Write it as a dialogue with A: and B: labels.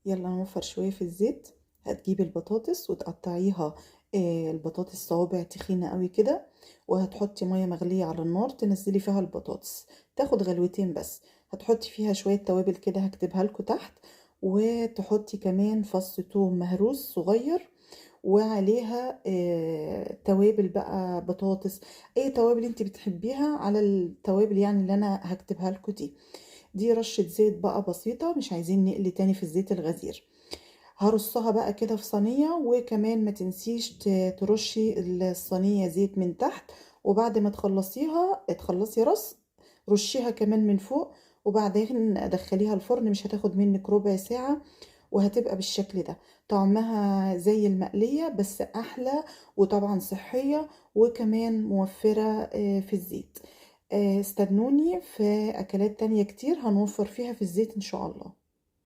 A: يلا نوفر شوية في الزيت. هتجيبي البطاطس وتقطعيها، البطاطس صوابع تخينة قوي كده، وهتحطي مية مغلية على النار تنزلي فيها البطاطس، تاخد غلوتين بس. هتحطي فيها شوية توابل كده هكتبها لكم تحت، وتحطي كمان فص توم مهروس صغير، وعليها توابل بقى بطاطس، اي توابل انت بتحبيها على التوابل يعني اللي انا هكتبها لكم دي. دي رشة زيت بقى بسيطة، مش عايزين نقلي تاني في الزيت الغزير. هرصها بقى كده في صينية، وكمان ما تنسيش ترشي الصينية زيت من تحت، وبعد ما تخلصي رص رشيها كمان من فوق، وبعدين دخليها الفرن. مش هتاخد منك ربع ساعة وهتبقى بالشكل ده. طعمها زي المقلية بس أحلى، وطبعا صحية، وكمان موفرة في الزيت. استنوني في أكلات تانية كتير هنوفر فيها في الزيت إن شاء الله.